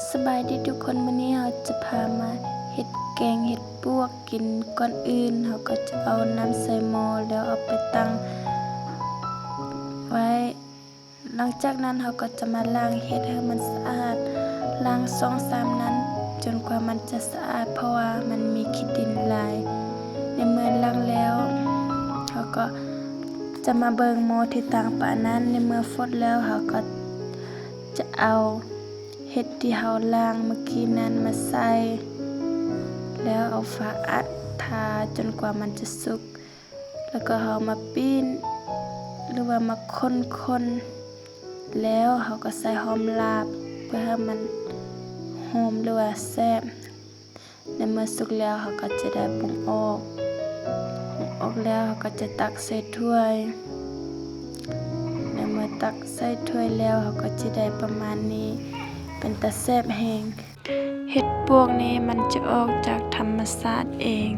ສະບາຍດີທຸກຄົນ, ມື້ນີ້ເຮົາຈະພາມາເຮັດແກງເຫັດປວກກິນ. ກ່ອນອື່ນເຮົາກໍຈະເອົານ້ຳໃສ່ໝໍ້ ແລ້ວເອົາໄປຕັ້ງໄວ້. ຫຼັງຈາກນັ້ນເຮົາກໍຈະມາລ້າງເຫັດໃຫ້ມັນສະອາດ, ລ້າງສອງສາມນັ້ນຈົນກວ່າມັນຈະສະອາດ ເພາະວ່າມັນມີຂີ້ດິນຫຼາຍ. ໃນເມື່ອລ້າງແລ້ວ ເຮົາກໍຈະມາເບິ່ງໝໍ້ທີ່ຕັ້ງປະນັ້ນ. ໃນເມື່ອຟົດແລ້ວ ເຮົາກໍຈະເອົາເຫັດທີ່ເຮົາລ້າງມື້ກີ້ນັ້ນມາໃສ່ ແລ້ວເອົາຝາອັດຖ້າຈົນກວ່າມັນຈະສຸກ. ແລ້ວກໍເຮົາມາປີ້ນ ຫຼືວ່າມາຄົນໆ ແລ້ວເຮົາກໍໃສ່ຫອມລາບ ເພື່ອໃຫ້ມັນຫອມ ຫຼືວ່າແຊບ. ໃນເມື່ອສຸກແລ້ວເຮົາກໍຈະໄດ້ປຸງອອກ, ປຸງອອກແລ້ວເຮົາກໍຈະຕັກໃສ່ຖ້ວຍ. ໃນເມື່ອຕັກໃສ່ຖ້ວຍແລ້ວເຮົາກໍຈະໄດ້ປະມານນີ້, ເປັນຕາແຊບແຮງ. ເຫັດປວກນີ້ມັນຈະອອກຈາກທຳມະຊາດເອງ.